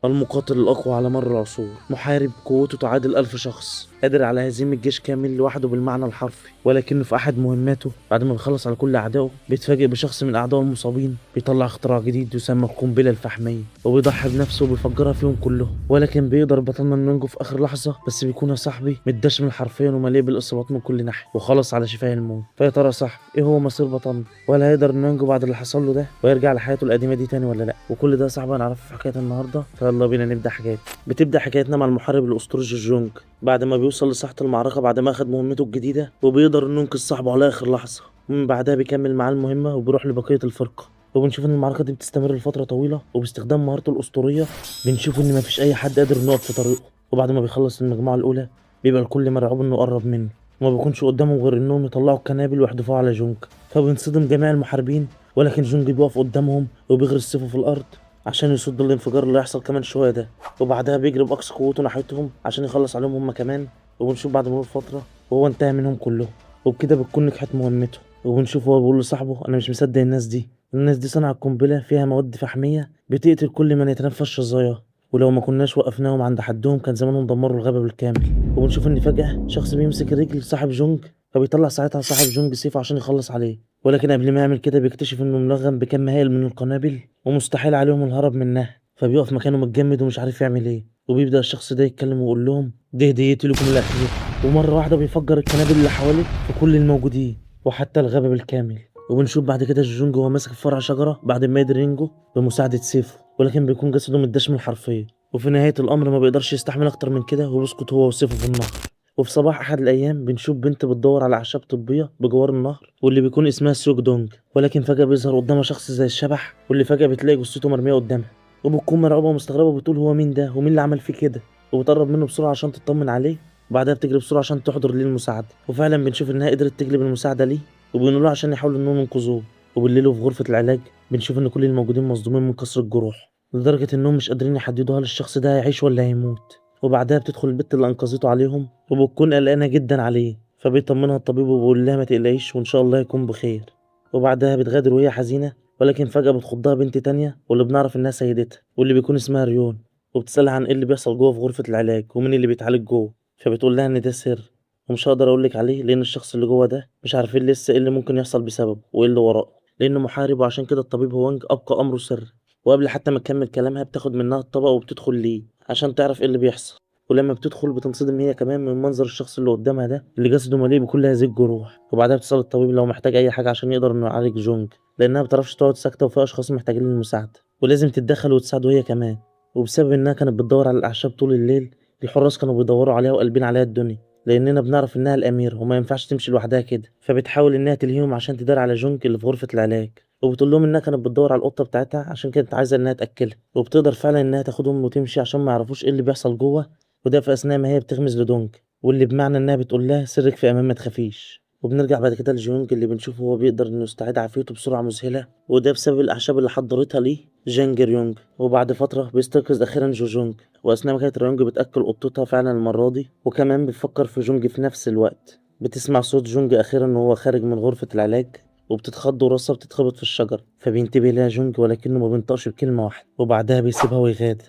المقاتل الأقوى على مر العصور، محارب قوته تعادل 1000 شخص، قادر على هزيمة جيش كامل لوحده بالمعنى الحرفي. ولكنه في أحد مهماته بعد ما بيخلص على كل أعدائه بيتفاجئ بشخص من أعدائه المصابين بيطلع اختراع جديد يسمى القنبلة الفحمية، وبيضحي بنفسه وبيفجرها فيهم كلهم. ولكن بيقدر بطلنا انه ينجو في آخر لحظة، بس بيكون يا صاحبي متدشمل حرفيا ومليء بالإصابات من كل ناحية وخلص على شفاه الموت. فيا ترى صح ايه هو مصير بطلنا؟ ولا هيقدر انه ينجو بعد اللي حصل له ده ويرجع لحياته القديمة دي تاني ولا لا؟ وكل ده صعب هنعرفه في حكاية النهارده، فيلا بينا نبدا حكايتنا. بتبدا حكايتنا مع المحارب الاسطوري جوجونج بعد ما بيوصل لساحه المعركة بعد ما اخد مهمته الجديدة، وبيقدر انه ينقذ صاحبه على اخر لحظة، ومن بعدها بيكمل معاه المهمة وبيروح لبقية الفرقة. وبنشوف ان المعركة دي بتستمر لفترة طويلة، وباستخدام مهارته الاسطورية بنشوف ان مفيش اي حد قادر انه يقف في طريقه. وبعد ما بيخلص المجموعة الاولى بيبقى الكل مرعوب انه قرب منه، وما بيكونش قدامهم غير انهم يطلعوا القنابل ويحدفوها على جونج. فبينصدم جميع المحاربين، ولكن جونج بيقف قدامهم وبيغرس سيفه في الارض عشان يصد الانفجار اللي هيحصل كمان شوية ده. وبعدها بيجري باقصى قوته ناحيتهم عشان يخلص عليهم هم كمان. وبنشوف بعد مرور فترة وهو انتهى منهم كلهم، وبكده بتكون نجحت مهمته. وبنشوف هو بيقول لصاحبه انا مش مصدق الناس دي، الناس دي صنعت قنبلة فيها مواد فحميه بتقتل كل من يتنفس شظاياها، ولو ما كناش وقفناهم عند حدهم كان زمانهم دمروا الغابة بالكامل. وبنشوف ان فجاة شخص بيمسك رجل صاحب جونج، فبيطلع ساعتها صاحب جونج سيفه عشان يخلص عليه. ولكن قبل ما يعمل كده بيكتشف انه ملغم بكم هائل من القنابل ومستحيل عليهم الهرب منها، فبيقف مكانه متجمد ومش عارف يعمل ايه. وبيبدأ الشخص ده يتكلم ويقول لهم دي هديتي لكم الأخيرة، ومرة واحدة بيفجر القنابل اللي حواليه في كل الموجودين وحتى الغابة بالكامل. وبنشوف بعد كده جونج وهو ماسك فرع شجرة بعد ما يقدر ينجو بمساعدة سيفه، ولكن بيكون جسده متدشمل حرفيا. وفي نهاية الأمر ما بيقدرش يستحمل أكتر من كده وبيسقط هو وسيفه في النهر. وفي صباح أحد الأيام بنشوف بنت بتدور على أعشاب طبية بجوار النهر، واللي بيكون اسمها سوك دونج. ولكن فجأة بيظهر قدامها شخص زي الشبح، واللي فجأة بتلاقي جثته مرمية قدامها، وبتكون مرعوبة ومستغربة وبتقول هو مين ده ومين اللي عمل فيه كده، وبتقرب منه بسرعة عشان تطمن عليه. وبعدها بتجري بسرعة عشان تحضر ليه المساعدة، وفعلا بنشوف إنها قدرت تجلب المساعدة ليه، وبيقولوا عشان يحاولوا إنهم ينقذوه. وبالليل وفي غرفة العلاج بنشوف إن كل الموجودين مصدومين من كسر الجروح، لدرجة إنهم مش قادرين يحددوا هل الشخص ده هيعيش ولا هيموت. وبعدها بتدخل البت اللي أنقذته عليهم وبتكون قلقانة جدا عليه، فبيطمنها الطبيب وبيقول لها ما تقلقيش وإن شاء الله يكون بخير. وبعدها بتغادر وهي حزينة، ولكن فجأة بتخضها بنت تانية واللي بنعرف إنها سيدتها واللي بيكون اسمها ريون، وبتسألها عن إيه اللي بيحصل جوه في غرفة العلاج ومين اللي بيتعالج جوه. فبتقول لها إن ده سر ومش هقدر أقولك عليه، لأن الشخص اللي جوه ده مش عارفين لسه إيه اللي ممكن يحصل بسببه وإيه اللي وراه، لأنه محارب، وعشان كده الطبيب هوانج أبقى أمره سر. وقبل حتى ما تكمل كلامها بتاخد منها الطبق وبتدخل ليه عشان تعرف ايه اللي بيحصل. ولما بتدخل بتنصدم هي كمان من منظر الشخص اللي قدامها ده اللي جسده مليء بكل هذه الجروح. وبعدها بتسأل الطبيب لو محتاج اي حاجة عشان يقدر انه يعالج جونج، لانها بتعرفش تقعد ساكتة وفي اشخاص محتاجين للمساعدة ولازم تتدخل وتساعده هي كمان. وبسبب انها كانت بتدور على الاعشاب طول الليل الحراس كانوا بيدوروا عليها وقلبين عليها الدنيا، لاننا بنعرف انها الاميرة وما ينفعش تمشي لوحدها كده. فبتحاول انها تلهيهم عشان تدار على جونج اللي في غرفة العلاج، وبتقول لهم انها كانت بتدور على القطة بتاعتها عشان كانت عايزه انها تاكلها، وبتقدر فعلا انها تاخدهم وتمشي عشان ما يعرفوش ايه اللي بيحصل جوه. وده في اثناء ما هي بتغمز لدونج، واللي بمعنى انها بتقول لها سرك في امان ما تخافيش. وبنرجع بعد كده لجونج اللي بنشوفه هو بيقدر انه يستعيد عافيته بسرعة مذهلة، وده بسبب الاعشاب اللي حضرتها ليه جانج ريونج. وبعد فترة بيستيقظ اخيرا جوجونج، واثناء ما كانت ريونج بتاكل قطتها فعلا المرة دي وكمان بتفكر في جونج في نفس الوقت، بتسمع صوت جونج اخيرا وهو خارج من غرفة العلاج، وبتتخض وراسها بتتخبط في الشجر. فبينتبه لها جونج ولكنه ما بينطقش بكلمه واحدة، وبعدها بيسيبها ويغادر.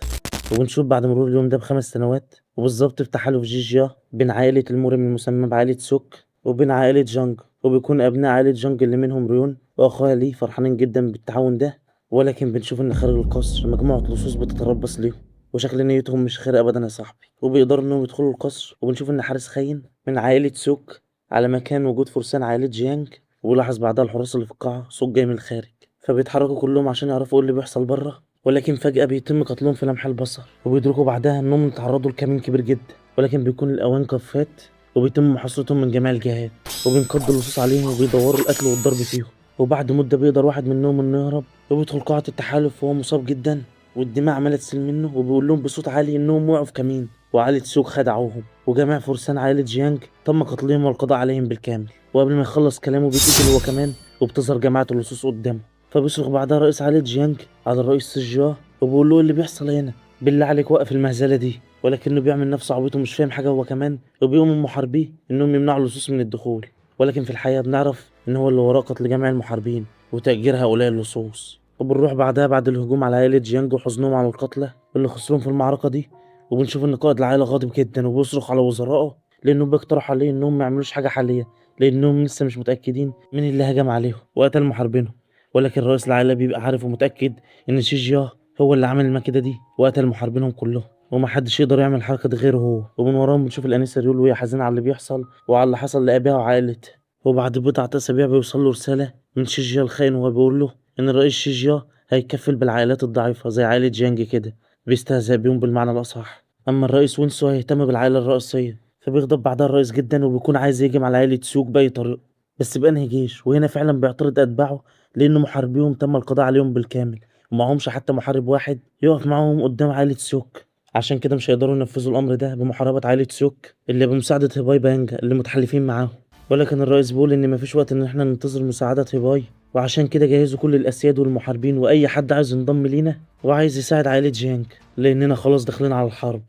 وبنشوف بعد مرور اليوم ده ب5 سنوات وبالظبط في تحالف جيجيا بين عائلة المورم المسمى بعائلة سوك وبين عائلة جانج، وبيكون أبناء عائلة جانج اللي منهم ريون وأخوها لي فرحانين جدا بالتعاون ده. ولكن بنشوف إن خارج القصر مجموعة لصوص بتتربص ليهم وشكل نيتهم مش خير أبدا يا صاحبي، وبيقدروا إنهم يدخلوا القصر. وبنشوف إن حارس خاين من عائلة سوك على مكان وجود فرسان عائلة جيانج، ولاحظ بعدها الحراس اللي في القاعة صوت جاي من الخارج، فبيتحركوا كلهم عشان يعرفوا ايه اللي بيحصل بره. ولكن فجأة بيتم قتلهم في لمح البصر، وبيدركوا بعدها انهم اتعرضوا لكمين كبير جدا، ولكن بيكون الاوان قد فات وبيتم محاصرتهم من جميع الجهات، وبينقضوا اللصوص عليهم وبيدوروا القتل والضرب فيهم. وبعد مدة بيقدر واحد منهم انه يهرب وبيدخل قاعة التحالف وهو مصاب جدا والدماء عمالة تسيل منه، وبيقول لهم بصوت عالي انهم وقعوا في كمين وعائلة سوق خدعوهم، وجميع فرسان عائلة جيانج تم قتلهم والقضاء عليهم بالكامل. وقبل ما يخلص كلامه بيتقتل هو كمان، وبتظهر جماعة اللصوص قدامه. فبيصرخ بعدها رئيس عائلة جيانج على الرئيس سجا وبيقول له إيه اللي بيحصل هنا، بالله عليك وقف المهزلة دي. ولكنه بيعمل نفسه عبيط ومش فاهم حاجة هو كمان، وبيقوم محاربيه انهم يمنعوا اللصوص من الدخول. ولكن في الحقيقة بنعرف ان هو اللي وراه قتل جميع المحاربين وتأجير هؤلاء اللصوص. وبنروح بعدها بعد الهجوم على عائلة جيانج وحزنهم على القتلى اللي خسروهم في المعركة دي، وبنشوف ان قائد العائلة غاضب جدا وبيصرخ على وزرائه لانهم بيقترحوا عليه انهم ما يعملوش حاجة حاليا لانهم لسه مش متأكدين من اللي هجم عليهم وقتل محاربينهم. ولكن رئيس العائلة بيبقى عارف ومتأكد ان شيجيا هو اللي عمل المكيدة دي وقتل محاربينهم كلهم، ومحدش يقدر يعمل الحركة دي غيره هو. ومن وراهم بنشوف الأنسة ريول وهي حزينة على اللي بيحصل وعلى اللي حصل لأبيها وعائلتها. وبعد بضعة أسابيع بيوصل له رسالة من شيجيا الخاين وهو بيقول له إن الرئيس شيجيا هيكفل بالعائلات الضعيفة زي عائلة جيانج كده، بيستهزأ بيهم بالمعنى الأصح. أما الرئيس وينسو هيهتم بالعائلة الرئيسية، فبيغضب بعدها الرئيس جدا وبيكون عايز يهجم على عائلة سوق بأي طريقة، بس بأنهي جيش؟ وهنا فعلا بيعترض أتباعه لأن محاربيهم تم القضاء عليهم بالكامل ومعهمش حتى محارب واحد يقف معاهم قدام عائلة سوك، عشان كده مش هيقدروا ينفذوا الأمر ده بمحاربة عائلة سوك اللي بمساعدة هيباي بانجا اللي متحالفين معاهم. ولكن الرئيس بيقول إن مفيش وقت إن احنا ننتظر مساعدة هيباي، وعشان كده جهزوا كل الأسياد والمحاربين وأي حد عايز ينضم لينا وعايز يساعد عائلة جيانج لأننا خلاص داخلين على الحرب.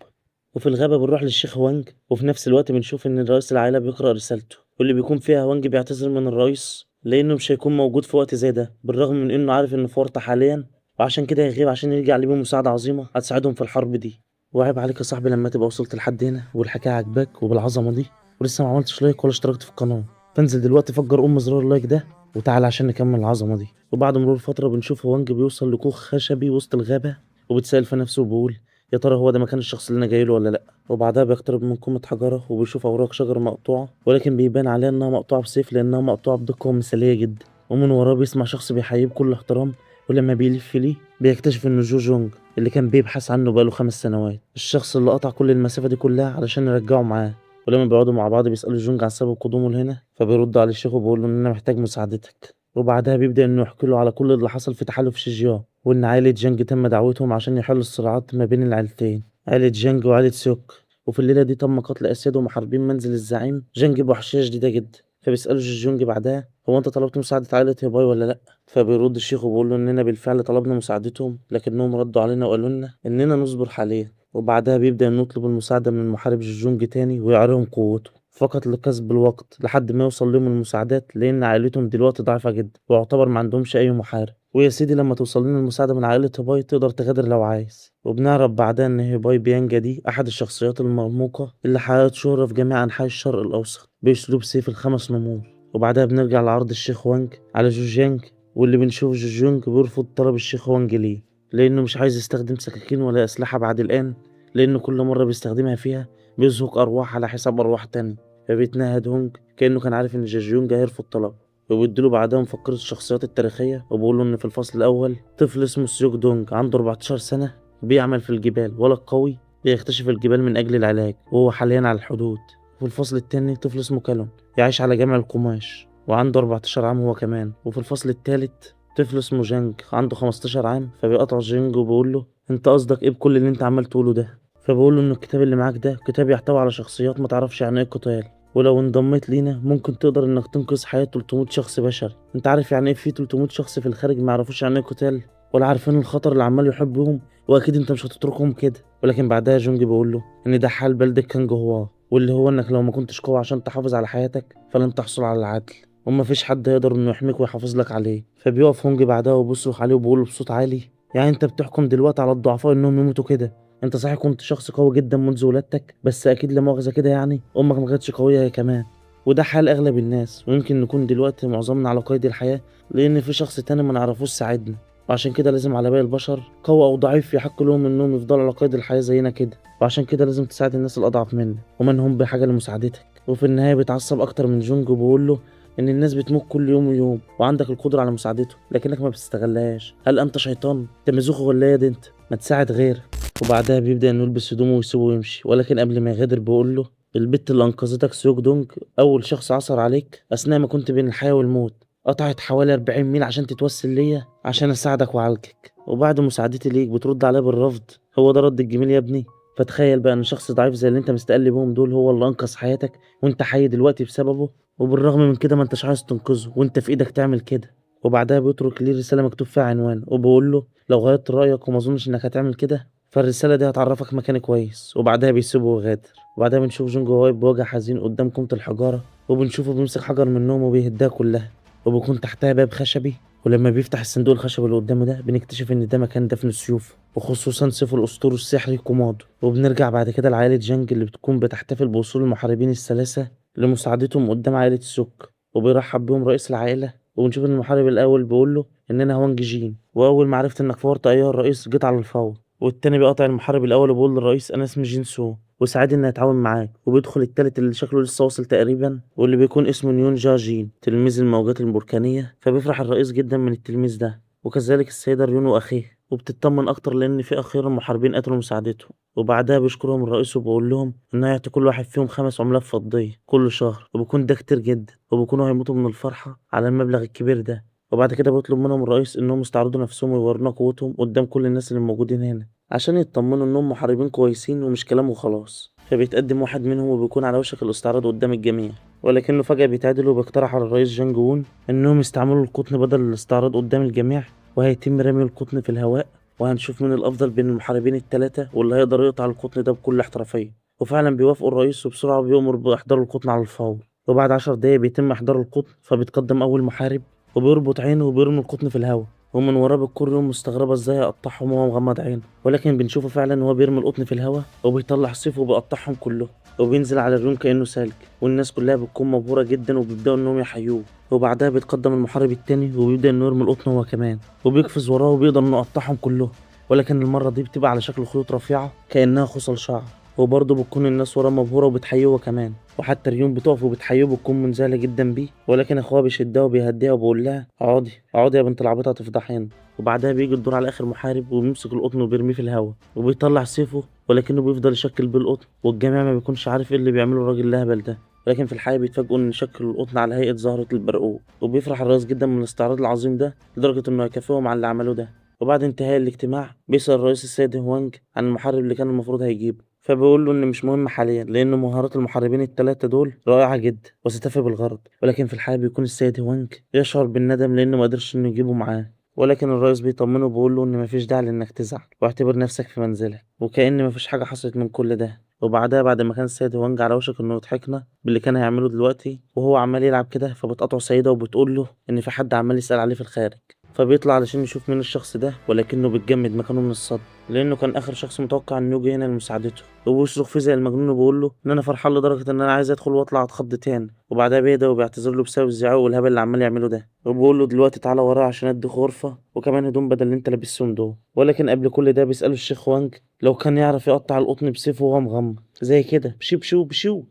وفي الغابة بنروح للشيخ وانج، وفي نفس الوقت بنشوف إن رئيس العائلة بيقرأ رسالته واللي بيكون فيها وانج بيعتذر من الرئيس لأنه مش هيكون موجود في وقت زي ده، بالرغم من إنه عارف إنه في ورطة حاليا وعشان كده هيغيب عشان يرجع ليه مساعدة عظيمة هتساعدهم في الحرب دي. وعيب عليك يا صاحبي لما تبقى وصلت لحد هنا والحكاية عجباك وبالعظمة دي ولسه ما عملتش like ولا اشتركت في القناة، فانزل دلوقتي فجر ام زرار ال like ده وتعالى عشان نكمل العظمة دي. وبعد مرور فترة بنشوف وانج بيوصل لكوخ خشبي وسط الغابة، وبتسأل في نفسه وبيقول يا ترى هو ده مكان الشخص اللي انا جاي له ولا لا. وبعدها بيقترب من كومة حجرة وبيشوف اوراق شجر مقطوعة، ولكن بيبان عليها انها مقطوعة بسيف لانها مقطوعة بدقة مثالية جدا. ومن وراه بيسمع شخص بيحييه بكل احترام، ولما بيلف ليه بيكتشف انه جو جونج اللي كان بيبحث عنه بقاله 5 سنوات، الشخص اللي قطع كل المسافة دي كلها علشان يرجعه معاه. ولما بيقعدوا مع بعض بيسألوا جونج عن سبب قدومه لهنا، فبيرد على الشيخ وبيقول له ان انا محتاج مساعدتك. وبعدها بيبدأ انه يحكي له على كل اللي حصل في تحالف شيجيا، وان عائلة جانج تم دعوتهم عشان يحلوا الصراعات ما بين العيلتين، عائلة جانج وعائلة سوك. وفي الليلة دي تم قتل أسياد ومحاربين منزل الزعيم جانج بوحشية شديدة جدا. فبيسألوا جونج بعدها هو انت طلبت مساعدة عائلة هيباي ولا لأ؟ فبيرد الشيخ وبيقول له اننا بالفعل طلبنا مساعدتهم، لكنهم ردوا علينا وقالوا لنا اننا نصبر حاليا. وبعدها بيبدأ انه يطلب المساعدة من المحارب جونج تاني ويعريهم قوته فقط لكسب الوقت لحد ما يوصل لهم المساعدات، لان عائلتهم دلوقتي ضعيفة جدا ويعتبر ما عندهمش اي محارب. ويا سيدي لما توصل لنا المساعدة من عائلة هيباي تقدر تغادر لو عايز. وبنعرف بعدها ان هيباي بيانجا دي احد الشخصيات المرموقة اللي حققت شهرة في جميع انحاء الشرق الاوسط باسلوب سيف ال5 نمور. وبعدها بنرجع لعرض الشيخ وانج على جوجيانج، واللي بنشوف جوجيانج بيرفض طلب الشيخ وانج ليه لانه مش عايز يستخدم سكاكين ولا اسلحة بعد الان، لانه كل مرة بيستخدمها فيها بيزهق ارواح على حساب ارواح تانية. فبيتنهد هونج كأنه كان عارف ان جوجيانج هيرفض طلبه، وبيديله بعدها مفكرة الشخصيات التاريخية وبيقول له إن في الفصل الأول طفل اسمه سيوك دونج عنده 14 سنة بيعمل في الجبال، ولد قوي بيكتشف الجبال من أجل العلاج وهو حاليا على الحدود. وفي الفصل الثاني طفل اسمه كالون يعيش على جمع القماش وعنده 14 عام هو كمان. وفي الفصل الثالث طفل اسمه جانج عنده 15 عام، فبيقطعه جانج وبيقول له أنت قصدك إيه بكل اللي أنت عمال تقوله ده؟ فبيقول له إن الكتاب اللي معاك ده كتاب يحتوي على شخصيات ما تعرفش يعني إيه قتال، ولو انضميت لينا ممكن تقدر انك تنقذ حياة 300 شخص بشري. انت عارف يعني ايه في 300 شخص في الخارج ما يعرفوش يعني ايه قتال ولا عارفين الخطر اللي عمال يحبهم، واكيد انت مش هتتركهم كده. ولكن بعدها جونج بيقول له ان ده حال بلدة كانج هوا، واللي هو انك لو ما كنتش قوي عشان تحافظ على حياتك فلن تحصل على العدل، وما فيش حد يقدر انه يحميك ويحافظ لك عليه. فبيقف هونج بعدها وبيصرخ عليه وبيقول له بصوت عالي يعني انت بتحكم دلوقتي على الضعفاء انهم يموتوا كده؟ انت صحيح كنت شخص قوي جدا منذ ولادتك، بس اكيد لا مؤاخذه كده يعني امك ما كانتش قويه هي كمان. وده حال اغلب الناس، ويمكن نكون دلوقتي معظمنا على قيد الحياه لان في شخص تاني ما نعرفوش ساعدنا، وعشان كده لازم على باقي البشر قوي او ضعيف يحق لهم انهم يفضلوا على قيد الحياه زينا كده، وعشان كده لازم تساعد الناس الاضعف منك ومن هم بحاجه لمساعدتك. وفي النهايه بيتعصب اكتر من جونج وبيقول له ان الناس بتموت كل يوم ويوم وعندك القدره على مساعدته لكنك ما بتستغلهاش، هل انت شيطان؟ انت مزوخ ولا ايه انت؟ ما تساعد غيرك. وبعدها بيبدأ انه يلبس هدومه ويسيبه ويمشي، ولكن قبل ما يغادر بيقول له البت اللي انقذتك سيوك دونج اول شخص عثر عليك اثناء ما كنت بين الحياة والموت، قطعت حوالي 40 ميل عشان تتوسل ليا عشان اساعدك واعالجك، وبعد مساعدتي ليك بترد عليا بالرفض، هو ده رد الجميل يا ابني؟ فتخيل بقى ان شخص ضعيف زي اللي انت مستقل بيهم دول هو اللي انقذ حياتك وانت حي دلوقتي بسببه، وبالرغم من كده ما انتش عايز تنقذه وانت في ايدك تعمل كده. وبعدها بيترك ليه رسالة مكتوب فيها عنوان وبيقول له لو غيرت رأيك وما اظنش انك هتعمل كده فالرسالة دي هتعرفك مكاني كويس. وبعدها بيسيبه ويغادر. وبعدها بنشوف جونج وهو بوجه حزين قدام كومة الحجارة، وبنشوفه بيمسك حجر منهم وبيهدها كلها، وبيكون تحتها باب خشبي ولما بيفتح الصندوق الخشب اللي قدامه ده بنكتشف ان ده مكان دفن السيوف، وخصوصا سيف الاسطوري السحري كومادو. وبنرجع بعد كده لعائلة جانج اللي بتكون بتحتفل بوصول المحاربين الثلاثة لمساعدتهم قدام عائلة سوك، وبيرحب بيهم رئيس العائلة. وبنشوف ان المحارب الاول بيقول له ان انا هوانج جين، واول ما عرفت انك فورت ايها الرئيس جيت على الفور. والتاني بيقاطع المحارب الاول وبيقول للرئيس انا اسمي جينسو وسعيد اني اتعاون معاك. وبيدخل التالت اللي شكله لسه واصل تقريبا واللي بيكون اسمه نيون جا جين تلميذ الموجات البركانيه. فبيفرح الرئيس جدا من التلميذ ده، وكذلك السيدة ريون واخيه، وبتطمن اكتر لان في اخيرا محاربين قتلوا مساعدته. وبعدها بيشكرهم الرئيس وبيقول لهم انه هيعطي كل واحد فيهم 5 عملات فضية كل شهر، وبيكون ده كتير جدا، وبيكونوا هيموتوا من الفرحة على المبلغ الكبير ده. وبعد كده بيطلب منهم الرئيس انهم يستعرضوا نفسهم ويورونا قوتهم قدام كل الناس اللي موجودين هنا عشان يطمنوا انهم محاربين كويسين ومش كلام وخلاص. فبيتقدم واحد منهم وبيكون على وشك الاستعراض قدام الجميع، ولكنه فجأة بيتعدل وبيقترح على الرئيس جانج وون انهم يستعملوا القطن بدل الاستعراض قدام الجميع، وهيتم رمي القطن في الهواء، وهنشوف مين الافضل بين المحاربين الثلاثة واللي هيقدر يقطع القطن ده بكل احترافية. وفعلا بيوافقوا الرئيس وبسرعة بيؤمر باحضار القطن على الفور. وبعد 10 دقايق بيتم احضار القطن، فبيتقدم اول محارب وبيربط عينه وبيرمي القطن في الهواء، ومن وراه بتكون ريون مستغربة ازاي هيقطعهم وهو مغمض عينه، ولكن بنشوفه فعلا وهو بيرمي القطن في الهواء وبيطلع سيفه وبيقطعهم كلهم، وبينزل على الريون كأنه سلك، والناس كلها بتكون مبهورة جدا وبيبدأوا انهم يحيوه. وبعدها بيتقدم المحارب التاني وبيبدأ انه يرمي القطن هو كمان، وبيقفز وراه وبيقدر انه يقطعهم كلهم، ولكن المرة دي بتبقى على شكل خيوط رفيعة كأنها خصل شعر، وبرضه بتكون الناس وراه مبهورة وبتحيوه كمان، وحتى ريون بتقف وبتحيوه بتكون منزعجة جدا بيه، ولكن اخوها بيشدها وبيهديها وبيقول لها اقعدي اقعدي يا بنت العبيطة هتفضحينا. وبعدها بيجي الدور على اخر محارب وبيمسك القطن وبيرميه في الهواء وبيطلع سيفه، ولكنه بيفضل يشكل بالقطن، والجميع ما بيكونش عارف ايه اللي بيعمله الراجل الهبل ده، ولكن في الحقيقة بيتفاجئوا ان شكل القطن على هيئة زهرة البرقوق. وبيفرح الرئيس جدا من الاستعراض العظيم ده لدرجة انه هيكافئهم على اللي عملوه ده. وبعد انتهاء الاجتماع بيسأل الرئيس السيد هوانج عن المحارب اللي كان المفروض هيجيبه، فبيقول له ان مش مهم حاليا لان مهارات المحاربين الثلاثة دول رائعة جدا وستفي بالغرض، ولكن في الحقيقة بيكون السيد هوانج يشعر بالندم لانه ما قدرش انه يجيبه معاه. ولكن الرئيس بيطمنه وبيقول له ان مفيش داعي لانك تزعل واعتبر نفسك في منزلك وكأن مفيش حاجة حصلت من كل ده. وبعدها بعد ما كان السيد هوانج على وشك انه يضحكنا باللي كان هيعمله دلوقتي وهو عمال يلعب كده، فبتقطعه سيده وبتقول له ان في حد عمال يسأل عليه في الخارج، فبيطلع علشان يشوف مين الشخص ده، ولكنه بيتجمد مكانه من الصدمة لانه كان اخر شخص متوقع انه يجي هنا لمساعدته. وبيصرخ فيه زي المجنون وبيقول له ان انا فرحان لدرجة ان انا عايز ادخل واطلع اتخض تاني. وبعدها بيهدى وبيعتذر له بسبب الزعيق والهبل اللي عمال يعمله ده، وبيقول له دلوقتي تعالى ورايا عشان اديك غرفة وكمان هدوم بدل اللي انت لابسهم دول. ولكن قبل كل ده بيساله الشيخ وانج لو كان يعرف يقطع القطن بسيفه وهو مغمض زي كده بشي بشو بشو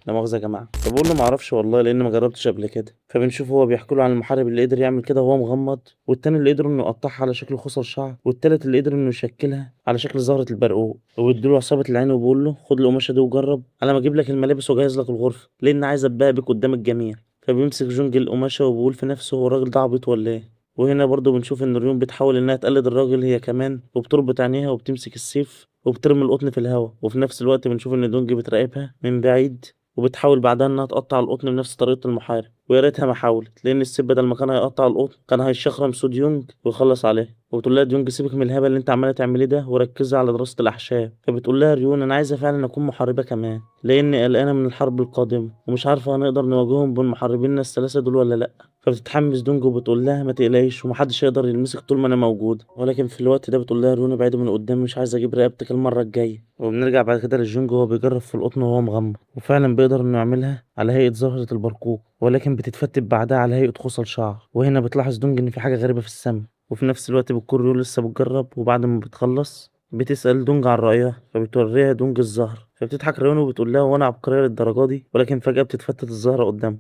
لا مؤاخذة يا جماعة. فبقول له معرفش والله لان ما جربتش قبل كده. فبنشوف هو بيحكي له عن المحارب اللي قدر يعمل كده وهو مغمض، والتاني اللي قدر انه يقطعها على شكل خصل شعر، والتالت اللي قدر انه يشكلها على شكل زهره البرقوق. وبيديله عصابة العين وبيقول له خد القماشه دي وجرب على ما اجيب لك الملابس واجهز لك الغرفة لان عايز ابقى بيك قدام الجميع. فبيمسك جونج القماشه وبيقول في نفسه هو الراجل ده عبيط ولا ايه. وهنا برضه بنشوف ان ريون بتحاول انها تقلد الراجل هي كمان، وبتربط عينيها وبتمسك السيف وبترمي القطن في الهواء. وفي نفس الوقت بنشوف ان دونج بتراقبها من بعيد وبتحاول بعدها انها تقطع القطن بنفس طريقة المحارب، ويا ريتها ما حاولت لان السيف بدل ما كان هيقطع القطن كان هيشخرم سو ديونج ويخلص عليه. وبتقول لها ديونج سيبك من الهبل اللي انت عماله تعمليه ده وركزي على دراسة الاعشاب. فبتقول لها ريون انا عايزه فعلا اكون محاربة كمان لاني قلقانة من الحرب القادمة ومش عارفه هنقدر نواجههم بالمحاربين الثلاثة دول ولا لا. فبتتحمس دونج وبتقول لها ما تقلقيش ومحدش يقدر يلمسك طول ما انا موجودة. ولكن في الوقت ده بتقول لها ريون ابعدي من قدامي مش عايزه اجيب رقبتك المرة الجاية. وبنرجع بعد كده للجونج وهو بيجرب في القطن وهو مغمض، وفعلا بيقدر انه يعملها على هيئة زهره البرقوق، ولكن بتتفتت بعدها على هيئة خصل شعر. وهنا بتلاحظ دونج ان في حاجة غريبة في السماء، وفي نفس الوقت بتكون ريون لسه بتجرب. وبعد ما بتخلص بتسأل دونج عن رأيها، فبتوريها دونج الزهر. فبتضحك ريون وبتقول لها وانا عبقرية للدرجة دي، ولكن فجأة بتتفتت الزهرة قدامها.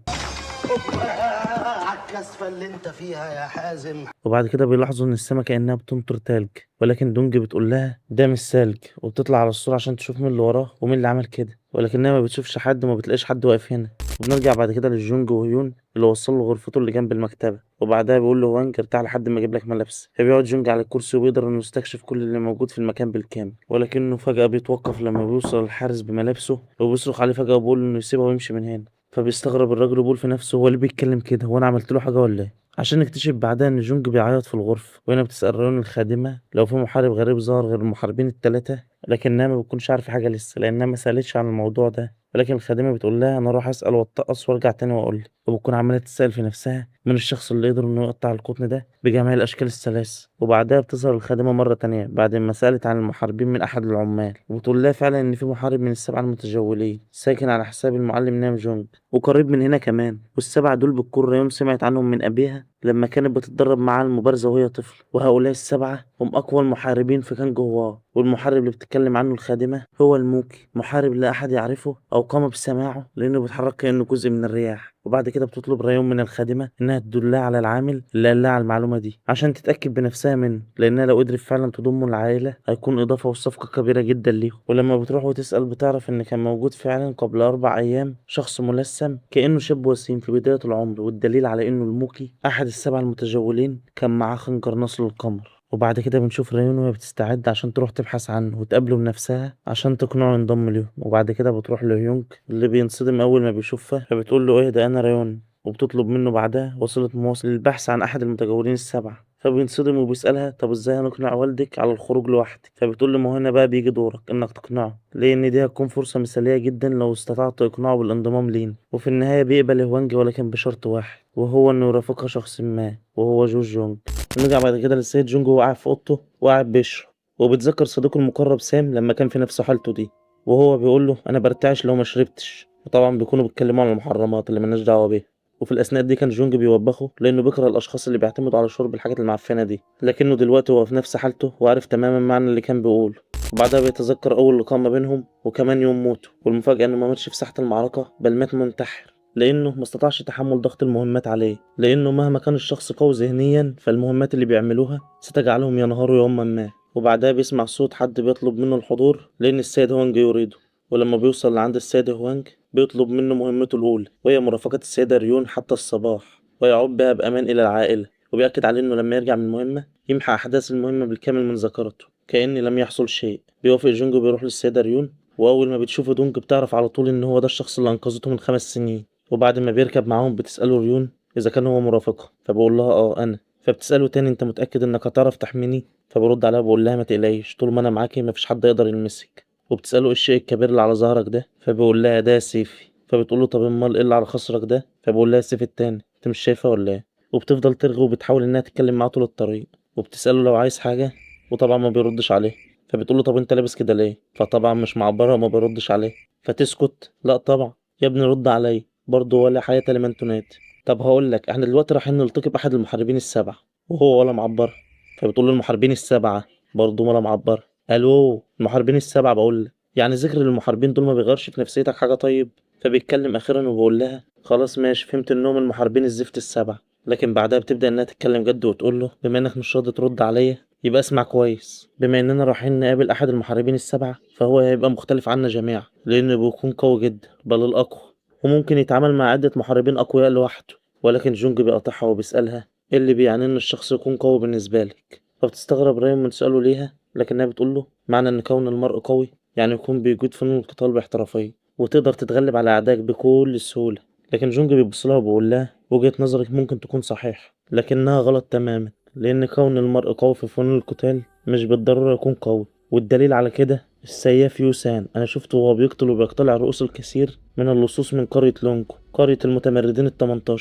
على الكسفة اللي انت فيها يا حازم. وبعد كده بيلاحظوا ان السما كأنها بتمطر تلج، ولكن دونج بتقول لها ده مش ثلج، وبتطلع على السور عشان تشوف مين اللي وراه ومين اللي عمل كده، ولكنها ما بتشوفش حد وما بتلاقيش حد واقف هنا. وبنرجع بعد كده للجونج وهيون اللي وصل له غرفته اللي جنب المكتبة، وبعدها بيقول له هوانج ارتاح لحد ما اجيب لك ملابس. فبيقعد جونج على الكرسي وبيقدر انه يستكشف كل اللي موجود في المكان بالكامل، ولكنه فجأة بيتوقف لما بيوصل الحارس بملابسه وبيصرخ عليه فجأة وبيقول له انه يسيبها ويمشي من هنا. فبيستغرب الراجل وبيقول في نفسه هو ليه بيتكلم كده، هو انا عملت له حاجة ولا ايه؟ عشان نكتشف بعدها ان جونج بيعيط في الغرفة. وهنا بتسأل ريون الخادمة لو في محارب غريب ظهر غير المحاربين الثلاثة، لكنها ما بتكونش عارفة حاجة لسه لانها ما سألتش عن الموضوع ده. ولكن الخادمة بتقول لها انا اروح اسال واتقص وارجع تاني واقول لك. وبتكون عماله تسال في نفسها من الشخص اللي قدر انه يقطع القطن ده بجميع الاشكال الثلاث. وبعدها بتظهر الخادمة مرة تانية بعد ما سالت عن المحاربين من احد العمال، وبتقول لها فعلا ان في محارب من السبعة المتجولين ساكن على حساب المعلم نام جونج وقريب من هنا كمان. والسبعة دول بتكون ريون سمعت عنهم من ابيها لما كانت بتتدرب معاه المبارزة وهي طفل، وهؤلاء السبعة هم اقوى المحاربين في كانج هوا. والمحارب اللي بتتكلم عنه الخادمة هو الموكي، محارب لا احد يعرفه او قام بسماعه لانه بيتحرك كانه جزء من الرياح. وبعد كده بتطلب ريون من الخادمة انها تدلها على العامل اللي قال لها على المعلومة دي عشان تتاكد بنفسها منه، لانها لو قدرت فعلا تضمه العائلة هيكون اضافه وصفقه كبيرة جدا ليهم. ولما بتروح وتسال بتعرف ان كان موجود فعلا قبل 4 ايام شخص ملثم كانه شاب وسيم في بداية العمر، والدليل على انه الموكي احد السبعة المتجولين كان معاه خنجر نصل القمر. وبعد كده بنشوف ريون وهي بتستعد عشان تروح تبحث عنه وتقابله بنفسها عشان تقنعه ينضم ليهم. وبعد كده بتروح لهيونج اللي بينصدم اول ما بيشوفها، فبتقول له ايه ده انا ريون، وبتطلب منه بعدها وصلة مواصلة للبحث عن احد المتجولين السبعة. فبينصدم وبيسألها طب ازاي هنقنع والدك على الخروج لوحدك؟ فبتقول له ما هنا بقى بيجي دورك انك تقنعه، لان دي هتكون فرصة مثالية جدا لو استطعت اقناعه بالانضمام لينا. وفي النهاية بيقبل هوانج ولكن بشرط واحد، وهو انه يرافقها شخص ما وهو جو جونج. نرجع بعد كده للسيد جونج وهو قاعد في اوضته وقاعد بيشرب، وبيتذكر صديقه المقرب سام لما كان في نفس حالته دي، وهو بيقول له انا برتعش لو ما شربتش. وطبعا بيكونوا بيتكلموا عن المحرمات اللي مالناش دعوه بيها. وفي الاثناء دي كان جونج بيوبخه لانه بيكره الاشخاص اللي بيعتمدوا على شرب الحاجات المعفنه دي، لكنه دلوقتي هو في نفس حالته وعارف تماما معنى اللي كان بيقوله. وبعدها بيتذكر اول لقاء ما بينهم وكمان يوم موته، والمفاجاه انه ما ماتش في ساحة المعركة بل مات منتحر، لانه ما استطاعش تحمل ضغط المهمات عليه، لانه مهما كان الشخص قوي ذهنيا فالمهمات اللي بيعملوها ستجعلهم ينهاروا يوما ما. وبعدها بيسمع صوت حد بيطلب منه الحضور لان السيد هوانج يريده، ولما بيوصل لعند السيد هوانج بيطلب منه مهمته الأولى وهي مرافقة السيدة ريون حتى الصباح ويعود بها بأمان إلى العائلة. وبيأكد عليه إنه لما يرجع من المهمة يمحى أحداث المهمة بالكامل من ذاكرته كأن لم يحصل شيء. بيوافق جونج وبيروح للسيدة ريون، وأول ما بتشوفه دونج بتعرف على طول إن هو ده الشخص اللي أنقذته من 5 سنين. وبعد ما بيركب معاهم بتسأله ريون إذا كان هو مرافقها، فبيقول لها آه أنا. فبتسأله تاني أنت متأكد إنك هتعرف تحميني؟ فبرد عليها بقول لها ما تقلقيش طول ما أنا معاكي مفيش حد يقدر يلمسك. وبتسأله ايه الشيء الكبير اللي على ظهرك ده؟ فبيقول لها ده سيفي. فبتقول له طب امال ايه اللي على خصرك ده؟ فبيقول لها السيف التاني، انت مش شايفه ولا ايه؟ وبتفضل ترغي وبتحاول انها تتكلم معاه طول الطريق، وبتسأله لو عايز حاجة وطبعا ما بيردش عليه. فبتقول له طب انت لابس كده ليه؟ فطبعا مش معبرها وما بيردش عليه. فتسكت، لا طبعا يا ابني رد عليا برضه، ولا حياة لمن تنادي. طب هقول لك احنا دلوقتي رايحين نلتقي باحد المحاربين السبعة، وهو ولا معبرها. فبتقول له المحاربين السبعة، برضه ولا معبرها. الو المحاربين السبعة بقول لك، يعني ذكر المحاربين دول ما بيغيرش في نفسيتك حاجة؟ طيب. فبيتكلم اخيرا وبيقول لها خلاص ماشي فهمت انهم المحاربين الزفت السبعة. لكن بعدها بتبدا انها تتكلم جد وتقول له بما انك مش راضي ترد عليا يبقى اسمع كويس، بما اننا رايحين نقابل احد المحاربين السبعة فهو هيبقى مختلف عنا جميعا لانه بيكون قوي جدا بل الاقوى، وممكن يتعامل مع عده محاربين اقوياء لوحده. ولكن جونج بيقاطعها وبيسالها ايه اللي بيعني ان الشخص يكون قوي بالنسبة لك؟ فبتستغرب ريون من سؤاله ليها، لكنها بتقول له معنى ان كون المرء قوي يعني يكون بيجيد فنون القتال باحترافيه وتقدر تتغلب على اعدائك بكل سهولة. لكن جونج بيبص لها وبيقول لها وجهة نظرك ممكن تكون صحيحة لكنها غلط تماما، لان كون المرء قوي في فنون القتال مش بالضرورة يكون قوي، والدليل على كده السياف يوسان، انا شفته وهو بيقتل وبيقتلع رؤوس الكثير من اللصوص من قرية لونجو قرية المتمردين ال18،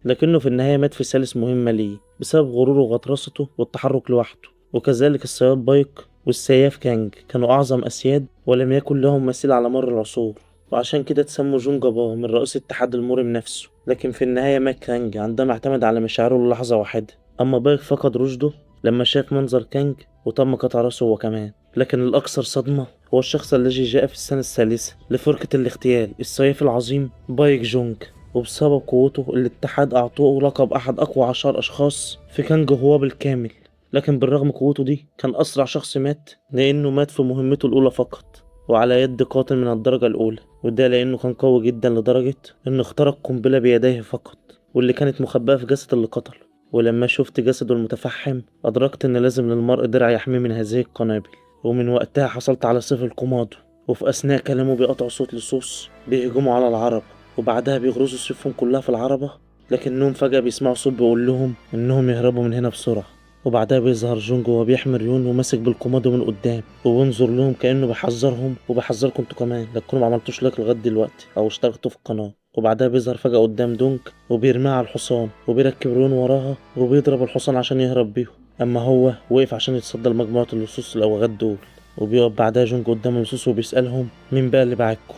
لكنه في النهاية مات في ثالث مهمة ليه بسبب غروره وغطرسته والتحرك لوحده. وكذلك الصياد بايك والسياف كانج كانوا أعظم أسياد ولم يكن لهم مثيل على مر العصور، وعشان كده تسموا جونجا با من رئيس اتحاد المورم نفسه. لكن في النهاية مات كانج عندما اعتمد على مشاعره للحظة واحدة، أما بايك فقد رشده لما شاف منظر كانج وتم قطع راسه هو كمان. لكن الأكثر صدمة هو الشخص الذي جاء في السنة الثالثة لفرقة الاغتيال السياف العظيم بايك جونج، وبسبب قوته الاتحاد أعطوه لقب أحد أقوى 10 أشخاص في كانج هو بالكامل. لكن بالرغم قوته دي كان أسرع شخص مات لأنه مات في مهمته الأولى فقط وعلى يد قاتل من الدرجة الأولى، وده لأنه كان قوي جدا لدرجة إنه اخترق قنبلة بيديه فقط واللي كانت مخبأة في جسد اللي قتله. ولما شفت جسده المتفحم أدركت إن لازم للمرء درع يحميه من هذه القنابل، ومن وقتها حصلت على سيف القماضو. وفي أثناء كلامه بيقطعوا صوت لصوص بيهجموا على العرب، وبعدها بيغرزوا سيوفهم كلها في العربة، لكنهم فجأة بيسمعوا صوت بيقول لهم إنهم يهربوا من هنا بسرعة. وبعدها بيظهر جونج وهو بيحمي ريون وماسك بالكومادو من قدام، وبينظر لهم كأنه بيحذرهم وبيحذركم انتوا كمان لا تكونوا ما عملتوش like لغاية دلوقتي او اشتركتوا في القناة. وبعدها بيظهر فجأة قدام دونج وبيرميها على الحصان وبيركب ريون وراها وبيضرب الحصان عشان يهرب بيهم، اما هو وقف عشان يتصدى لمجموعة اللصوص الاوغاد دول. وبيقف بعدها جونج قدام اللصوص وبيسألهم مين بقى اللي بعتكم،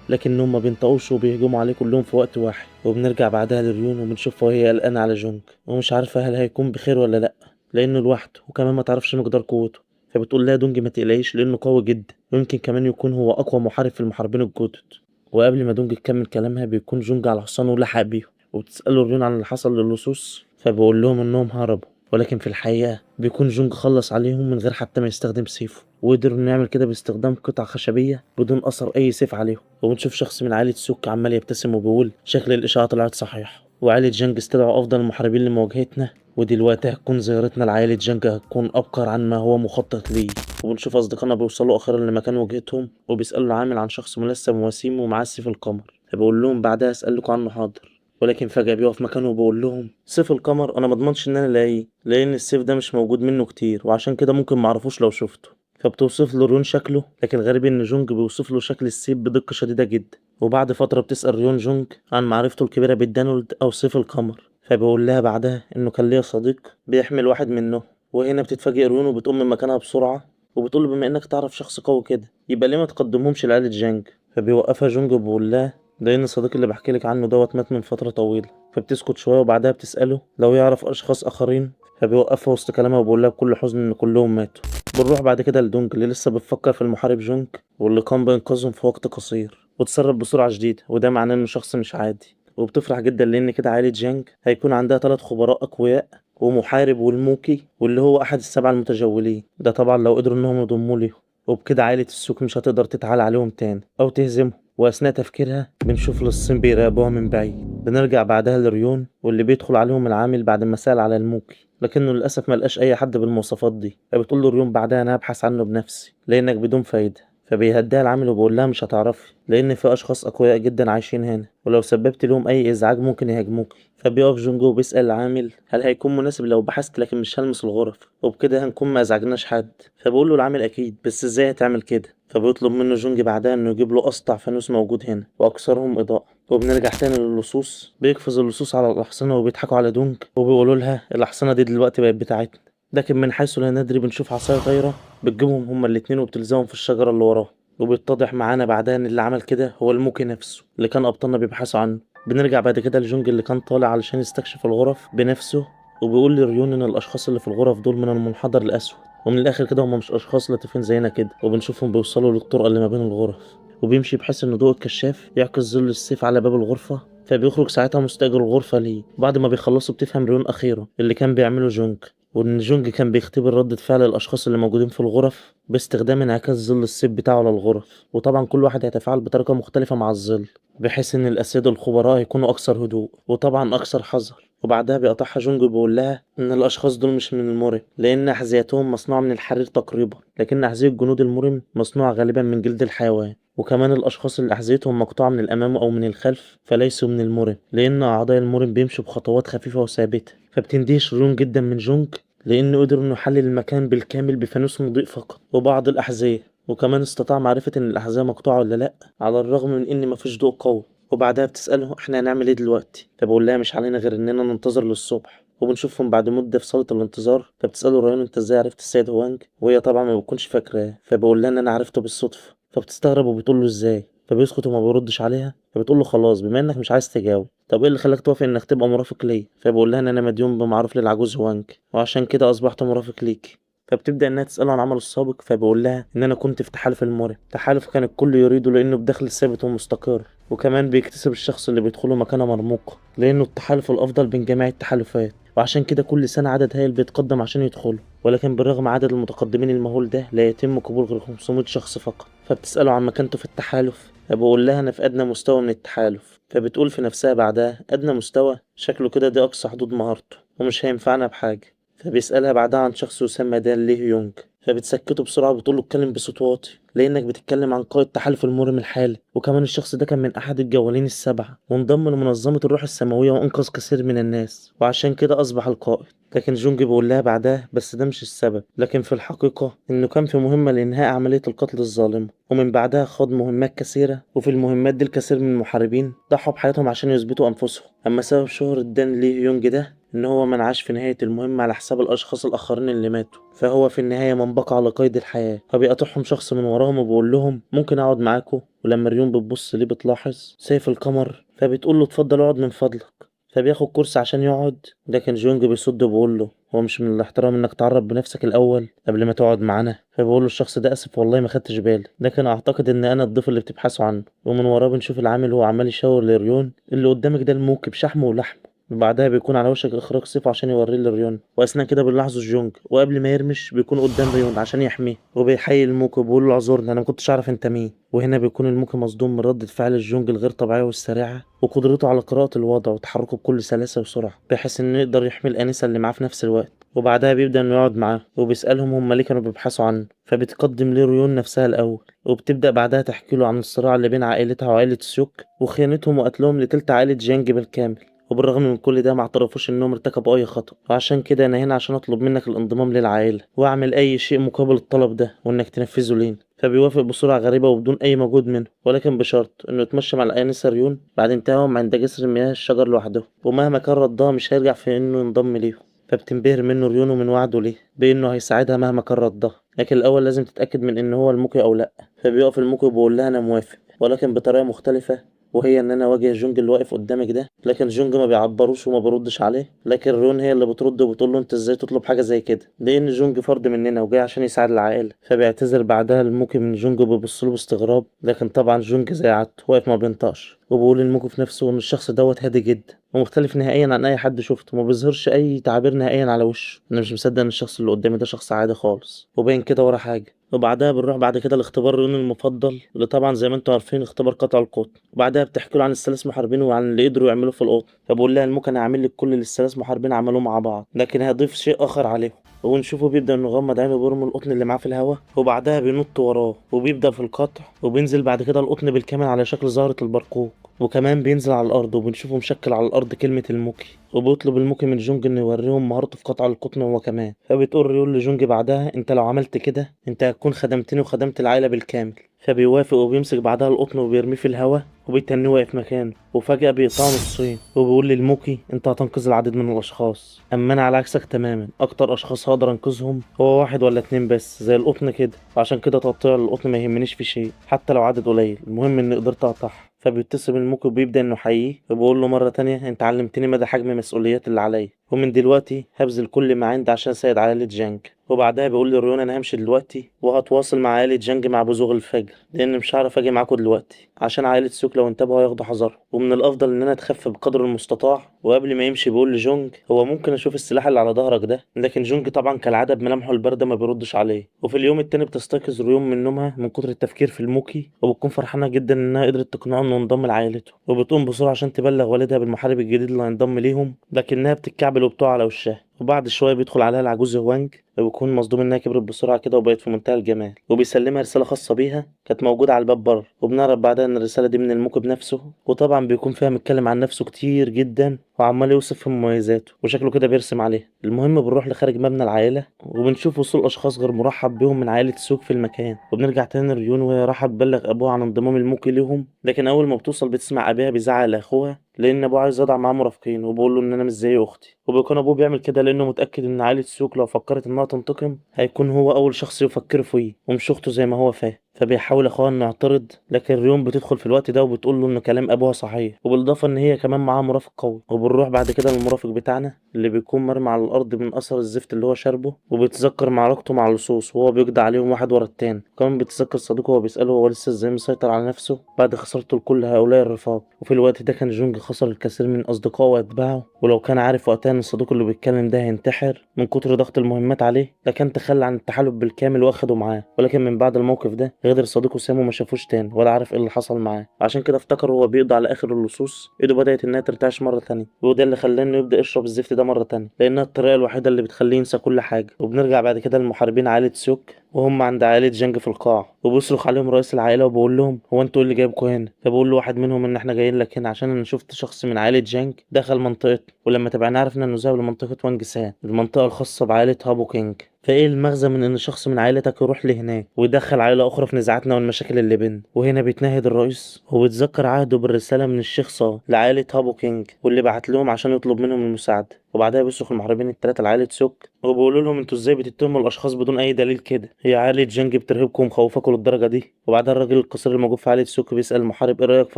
لكنهم ما بينطقوش وبيهجموا عليه كلهم في وقت واحد. وبنرجع بعدها لريون وبنشوفها وهي قلقانة على جونج ومش عارفة هل هيكون بخير ولا لأ لأنه لوحده وكمان ما تعرفش مقدار قوته. فبتقول لها دونج ما تقلقيش لأنه قوي جدا ويمكن كمان يكون هو أقوى محارب في المحاربين الجدد. وقبل ما دونج تكمل كلامها بيكون جونج على حصانه ولحق بيهم، وبتسأله ريون عن اللي حصل للصوص فبيقول لهم إنهم هربوا، ولكن في الحقيقة بيكون جونج خلص عليهم من غير حتى ما يستخدم سيفه، وقدر انه يعمل كده باستخدام قطع خشبية بدون أثر أي سيف عليهم. وبنشوف شخص من عائلة سوك عمال يبتسم وبيقول شكل الإشاعة طلعت صحيحة، وعائلة جانج استدعوا أفضل المحاربين لمواجهتنا، ودلوقتي هتكون زيارتنا لعائلة جانج هتكون أبكر عن ما هو مخطط ليه. وبنشوف أصدقائنا بيوصلوا أخيرا لمكان وجهتهم، وبيسألوا العامل عن شخص ملثم وسيم ومعاه سيف القمر، فبيقول لهم بعدها أسألكوا عنه حاضر، ولكن فجأة بيقف مكانه وبيقول لهم سيف القمر أنا مضمنش إن أنا ألاقيه لأن السيف ده مش موجود منه كتير وعشان كده ممكن معرفوش لو شفته. فبتوصف له ريون شكله، لكن الغريب إن جونج بيوصف له شكل السيف بدقة شديدة جدا. وبعد فترة بتسأل ريون جونج عن معرفته الكبيرة بالدانولد أو سيف القمر، فبيقول لها بعدها إنه كان ليا صديق بيحمل واحد منه. وهنا بتتفاجئ ريون وبتقوم من مكانها بسرعة وبتقول له بما إنك تعرف شخص قوي كده يبقى ليه ما تقدمهمش لعائلة جانج؟ فبيوقفها جونج وبيقول لها لأن الصديق اللي بحكي لك عنه دوت مات من فترة طويلة. فبتسكت شوية وبعدها بتسأله لو يعرف أشخاص آخرين، فبيوقفها وسط كلامها وبيقول لها بكل حزن إن كلهم ماتوا. بنروح بعد كده لدونج اللي لسه بتفكر في المحارب جونج واللي قام بإنقاذهم في وقت قصير وتصرف بسرعة شديدة، وده معناه إنه شخص مش عادي. وبتفرح جدا لأن كده عائلة جانج هيكون عندها 3 خبراء أقوياء ومحارب والموكي واللي هو أحد ال7 المتجولين، ده طبعا لو قدروا إنهم يضموا ليهم. وبكده عائلة السوق مش هتقدر تتعالى عليهم تاني أو تهزمهم. وأثناء تفكيرها بنشوف للصين بيراقبوها من بعيد. بنرجع بعدها لريون واللي بيدخل عليهم العامل بعد ما سأل على الموكي، لكنه للأسف ما لقاش أي حد بالمواصفات دي. فبتقول له ريون بعدها أنا هبحث عنه بنفسي لأنك بدون فايدة. فبيهديها العامل وبيقول لها مش هتعرفي لأن في أشخاص أقوياء جدا عايشين هنا ولو سببت لهم أي إزعاج ممكن يهاجموكي. فبيقف جونجو وبيسأل العامل هل هيكون مناسب لو بحثت لكن مش هلمس الغرف وبكده هنكون ما ازعجناش حد. فبيقول له العامل أكيد بس إزاي هتعمل كده؟ فبيطلب منه جونج بعدها إنه يجيب له أسطع فانوس موجود هنا وأكثرهم إضاءة. وبنرجع تاني للصوص، بيقفز اللصوص على الأحصنة وبيضحكوا على دونج وبيقولوا لها الأحصنة دي دلوقتي بقت بتاعتنا. لكن من حيث لا ندري بنشوف عصاية طايرة بتجيبهم هما الاتنين وبتلزقهم في الشجرة اللي وراهم. وبيتضح معانا بعدها ان اللي عمل كده هو الموكي نفسه اللي كان ابطالنا بيبحثوا عنه. بنرجع بعد كده لجونج اللي كان طالع علشان يستكشف الغرف بنفسه، وبيقول لريون ان الاشخاص اللي في الغرف دول من المنحدر الاسود، ومن الاخر كده هما مش اشخاص لطيفين زينا كده. وبنشوفهم بيوصلوا للطرقه اللي ما بين الغرف، وبيمشي بحيث ان ضوء الكشاف يعكس ظل السيف على باب الغرفة، فبيخرج ساعتها مستأجر الغرفة ليه. بعد ما بيخلصوا بتفهم ريون اخيرا اللي كان بيعمله جونج، وان جونج كان بيختبر ردة فعل الاشخاص اللي موجودين في الغرف باستخدام انعكاس ظل السيف بتاعه للغرف، وطبعا كل واحد هيتفاعل بطريقة مختلفة مع الظل بحيث ان الاسياد الخبراء يكونوا اكثر هدوء وطبعا اكثر حذر. وبعدها بيقطعها جونج وبيقول لها ان الاشخاص دول مش من المورم لان احذيتهم مصنوعة من الحرير تقريبا، لكن احذية جنود المورم مصنوعة غالبا من جلد الحيوان، وكمان الاشخاص اللي احذيتهم مقطوعة من الامام او من الخلف فليسوا من المورم لان اعضاء المورم بيمشوا بخطوات خفيفة وثابتة. فبتندهش ريون جدا من جونج لانه قدر انه يحلل المكان بالكامل بفانوس مضيء فقط وبعض الاحذية، وكمان استطاع معرفة ان الاحذية مقطوعة ولا لا على الرغم من ان مفيش ضوء قوي. وبعدها بتسأله احنا هنعمل ايه دلوقتي؟ فبقول لها مش علينا غير اننا ننتظر للصبح. وبنشوفهم بعد مدة في صالة الانتظار، فبتسأله ريان انت ازاي عرفت السيد هوانج؟ وهي طبعا ما بتكونش فاكراه، فبقول لها ان انا عرفته بالصدفة. فبتستغرب وبتقول له ازاي؟ فبيسكت وما بيردش عليها. فبتقول له خلاص بما انك مش عايز تجاوب طب ايه اللي خلاك توافق انك تبقى مرافق ليا؟ فبقول لها ان انا مديون بمعروف للعجوز هوانج وعشان كده اصبحت مرافق ليكي. فبتبدا انها تساله عن عمله السابق، فبيقول لها ان انا كنت في تحالف المورم، تحالف كان الكل يريده لانه بدخل ثابت ومستقر، وكمان بيكتسب الشخص اللي بيدخله مكانه مرموقة لانه التحالف الافضل بين جميع التحالفات، وعشان كده كل سنة عدد هائل بيتقدم عشان يدخله، ولكن بالرغم عدد المتقدمين المهول ده لا يتم قبول غير 500 شخص فقط. فبتساله عن مكانته في التحالف، فبقول لها انا في ادنى مستوى من التحالف. فبتقول في نفسها بعدها ادنى مستوى؟ شكله كده دي اقصى حدود مهارته ومش هينفعنا بحاجة. فبيسألها بعدها عن شخص يسمى دان ليه يونج، فبتسكته بسرعة وبتقول له اتكلم بصوت واطي لأنك بتتكلم عن قائد تحالف المورم الحالي، وكمان الشخص ده كان من أحد الجوالين السبعة وانضم لمنظمة الروح السماوية وأنقذ كثير من الناس وعشان كده أصبح القائد. لكن جونج بيقول لها بعدها بس ده مش السبب، لكن في الحقيقة إنه كان في مهمة لإنهاء عملية القتل الظالمة، ومن بعدها خاض مهمات كثيرة، وفي المهمات دي الكثير من المحاربين ضحوا بحياتهم عشان يثبتوا أنفسهم. أما سبب شهرة دان لي يونج ده إن هو من عاش في نهاية المهمة على حساب الأشخاص الآخرين اللي ماتوا، فهو في النهاية من بقى على قيد الحياة. فبيقاطعهم شخص من وراهم وبيقول لهم ممكن أقعد معاكم؟ ولما ريون بتبص ليه بتلاحظ سيف القمر، فبتقول له اتفضل اقعد من فضلك، فبياخد كرسي عشان يقعد، لكن جونج بيصد وبيقول له هو مش من الاحترام انك تعرف بنفسك الاول قبل ما تقعد معانا؟ فبيقول له الشخص ده اسف والله ما خدتش بالي، لكن اعتقد ان انا الضيف اللي بتبحثوا عنه. ومن وراه بنشوف العامل وهو عمال يشاور لريون اللي قدامك ده الموكب شحمه ولحمه، وبعدها بيكون على وشك اخراج سيفه عشان يوريه لريون. واثناء كده بنلاحظه جونج، وقبل ما يرمش بيكون قدام ريون عشان يحميه، وبيحيي الموكب وبيقول له اعذرني انا ما كنتش اعرف انت مين. وهنا بيكون الموكي مصدوم من ردة فعل الجونج الغير طبيعية والسريعة، وقدرته على قراءة الوضع وتحركه بكل سلاسة وسرعة، بحيث انه يقدر يحمي الآنسة اللي معاه في نفس الوقت. وبعدها بيبدأ انه يقعد معاه وبيسألهم هم ليه كانوا بيبحثوا عنه، فبتقدم ليه ريون نفسها الأول، وبتبدأ بعدها تحكي له عن الصراع اللي بين عائلتها وعائلة سيوك وخيانتهم وقتلهم لتلت عائلة جانج بالكامل. وبالرغم من كل ده ما اعترفوش انهم ارتكبوا اي خطأ، وعشان كده انا هنا عشان اطلب منك الانضمام للعائلة واعمل اي شيء مقابل الطلب ده وانك تنفذه لينا. فبيوافق بسرعة غريبة وبدون أي مجهود منه، ولكن بشرط إنه يتمشى مع الآنسة ريون بعد انتهائهم عند جسر مياه الشجر لوحده، ومهما كان ردها مش هيرجع في إنه ينضم ليهم. فبتنبهر منه ريون ومن وعده ليه بإنه هيساعدها مهما كان ردها، لكن الأول لازم تتأكد من إن هو الموكي أو لأ. فبيقف الموكي وبيقول لها أنا موافق، ولكن بطريقة مختلفة، وهي ان انا اواجه جونج اللي واقف قدامك ده. لكن جونج ما بيعبروش وما بيردش عليه، لكن ريون هي اللي بترد وبتقول له انت ازاي تطلب حاجه زي كده، لان جونج فرد مننا وجاي عشان يساعد العائله. فبيعتذر بعدها الموكي من جونج وبيبص له باستغراب، لكن طبعا جونج زي عادته واقف ما بينطقش، وبيقول الموكي في نفسه ان الشخص دوت هادي جدا ومختلف نهائيا عن اي حد شفته، وما بيظهرش اي تعابير نهائيا على وشه، انا مش مصدق ان الشخص اللي قدامي ده شخص عادي خالص، وباين كده ورا حاجه. وبعدها بنروح بعد كده لاختبار ريون المفضل اللي طبعا زي ما انتم عارفين اختبار قطع القطن. وبعدها بتحكي له عن الثلاث محاربين وعن اللي قدروا يعملوه في القطن، فبقول لها الموكي انا هعمل لك كل اللي الثلاث محاربين عملوه مع بعض، لكن هضيف شيء اخر عليهم. ونشوفه بيبدا انه يغمض عينه وبيرمي القطن اللي معاه في الهواء، وبعدها بينط وراه وبيبدا في القطع، وبينزل بعد كده القطن بالكامل على شكل زهره البرقوق، وكمان بينزل على الارض وبنشوفه مشكل على الارض كلمه الموكي. وبيطلب الموكي من جونج انه يوريهم مهارته في قطع القطن هو كمان. فبتقول ريون لجونج بعدها انت لو عملت كده انت هتكون خدمتني وخدمت العائله بالكامل. فبيوافق وبيمسك بعدها القطن وبيرميه في الهواء وبيتنيه واقف مكانه، وفجأة بيقطعه نصين وبيقول للموكي انت هتنقذ العديد من الاشخاص، اما انا على عكسك تماما، اكتر اشخاص هقدر انقذهم هو واحد ولا اتنين بس زي القطن كده، وعشان كده تقطيع القطن ما يهمنيش في شيء حتى لو عدد قليل، المهم اني قدرت اقطعها. فبيتصل الموكي وبيبدأ انه يحييه وبيقول له مرة تانية انت علمتني مدى حجم المسؤوليات اللي عليا، ومن دلوقتي هبذل كل ما عندي عشان اساعد عائلة جانج. وبعدها بيقول لريون انا همشي دلوقتي وهتواصل مع عائلة جانج مع بزوغ الفجر، لان مش هعرف اجي معاكم دلوقتي عشان عائلة سوك لو انتبهوا هياخدوا حذرهم، ومن الافضل ان انا اتخفى بقدر المستطاع. وقبل ما يمشي بيقول لجونج هو ممكن اشوف السلاح اللي على ظهرك ده، لكن جونج طبعا كالعاده بملامحه البارده ما بيردش عليه. وفي اليوم التاني بتستيقظ ريون من نومها من كتر التفكير في الموكي، وبتكون فرحانه جدا انها قدرت تقنعه انه ينضم لعائلته، وبتقوم بسرعه عشان تبلغ والدها بالمحارب الجديد اللي هينضم ليهم، لكنها بتتكعبل وبتقع على وشها. وبعد شويه بيدخل عليها العجوز هوانج، وبيكون مصدوم انها كبرت بسرعه كده وبقت في منتهى الجمال، وبيسلمها رساله خاصه بيها كانت موجوده على الباب بره. وبنعرف بعدها ان الرساله دي من الموكي بنفسه، وطبعا بيكون فيها متكلم عن نفسه كتير جدا وعمال يوصف في مميزاته وشكله كده بيرسم عليها. المهم بنروح لخارج مبنى العائله وبنشوف وصول اشخاص غير مرحب بيهم من عائله سوك في المكان. وبنرجع تاني لريون وهي رايحه تبلغ ابوها عن انضمام الموكي ليهم، لكن اول ما بتوصل بتسمع ابيها بيزعق لاخوها لان ابوه عايز يضع معاه مرافقين، وبيقول له ان انا مش زي اختي. وبيكون ابوه بيعمل كده لانه متاكد ان عائله سوك لو فكرت انها تنتقم هيكون هو اول شخص يفكر فيه ومش اخته زي ما هو فاهم. فبيحاول اخوها انه يعترض، لكن ريون بتدخل في الوقت ده وبتقول له ان كلام ابوها صحيح، وبالاضافه ان هي كمان معاها مرافق قوي. وبنروح بعد كده للمرافق بتاعنا اللي بيكون مرمي على الارض من اثر الزفت اللي هو شاربه، وبيتذكر معركته مع اللصوص وهو بيقضي عليهم واحد ورا التاني. كمان بيتذكر صديقه وهو بيساله هو لسه ازاي مسيطر على نفسه بعد خسارته لكل هؤلاء الرفاق. وفي الوقت ده كان جونج خسر الكثير من اصدقائه واتباعه، ولو كان عارف وقتها ان صديقه اللي بيتكلم ده هينتحر من كتر ضغط المهمات عليه لكان تخلى عن التحالف بالكامل واخده معاه. ولكن من بعد الموقف ده غدر صديقه سام وما شافوش تاني ولا عارف ايه اللي حصل معاه، عشان كده افتكر هو بيقضي على اخر اللصوص ايده بدات انها ترتعش مره تانية، وده اللي خلاه انه يبدا يشرب الزفت ده مره تانية لانها الطريقه الوحيده اللي بتخليه ينسى كل حاجه. وبنرجع بعد كده للمحاربين عائله سوك وهم عند عائلة جانج في القاعة، وبيصرخ عليهم رئيس العائلة وبيقول لهم هو انتوا ايه اللي جايبكوا هنا؟ فبيقول له واحد منهم ان احنا جايين لك هنا عشان انا شفت شخص من عائلة جانج دخل منطقتنا، ولما تابعناه عرفنا انه ذهب لمنطقة وانج سان، المنطقة الخاصة بعائلة هابو كينج. فايه المغزى من ان شخص من عائلتك يروح لهناك ويدخل عائلة اخرى في نزاعاتنا والمشاكل اللي بيننا؟ وهنا بيتنهد الرئيس وبيتذكر عهده بالرسالة من الشيخ صا لعائلة هابو كينج واللي بعت لهم عشان يطلب منهم المساعدة. وبعدها بيصرخ المحاربين الثلاثة لعائلة سوك وبيقولوا لهم انتوا ازاي بتتهموا الاشخاص بدون اي دليل كده؟ هي عائلة جانج بترهبكم ومخوفاكم للدرجة دي؟ وبعدها الراجل القصير الموجود في عائلة سوك بيسأل المحارب ايه رأيك في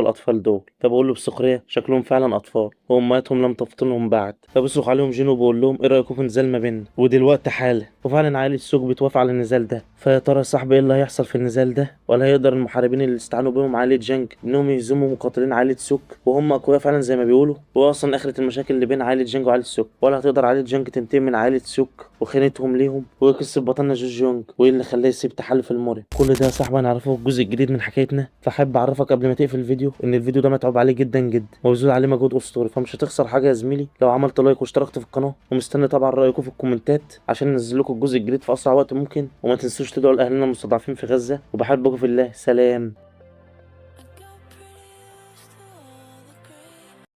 الاطفال دول؟ فبيقول له بسخرية شكلهم فعلا اطفال وامهاتهم لم تفطنهم بعد. فبيصرخ عليهم جينو وبيقول لهم ايه رأيكم في نزال ما بيننا ودلوقتي حالا؟ وفعلا عائلة سوك بتوافق على النزال ده. فيا ترى يا صاحبي ايه اللي هيحصل في النزال ده؟ ولا هيقدر المحاربين اللي استعانوا بهم عائلة جانج انهم يهزموا مقاتلين عائلة سوك وهم اقوياء فعلا زي ما بيقولوا؟ واصلا اخرة المشاكل اللي بين عائلة جانج وعائلة سوك؟ ولا هتقدر عائلة جانج تنتقم من عائلة سوك وخيانتهم ليهم؟ وايه قصة بطلنا جو جونج؟ وايه اللي خلاه يسيب تحالف الموري؟ كل ده يا صاحبي هنعرفه في الجزء الجديد من حكايتنا. فحب اعرفك قبل ما تقفل الفيديو ان الفيديو ده متعوب عليه جدا جدا ومبذول عليه مجهود اسطوري، فمش هتخسر حاجة يا زميلي لو عملت like واشتركت في القناة، ومستني طبعا رايكم في الكومنتات عشان ننزل لكم الجزء الجديد في اسرع وقت ممكن. وما تنسوش تدعوا لاهلنا المستضعفين في غزة، وبحبكم في الله. سلام.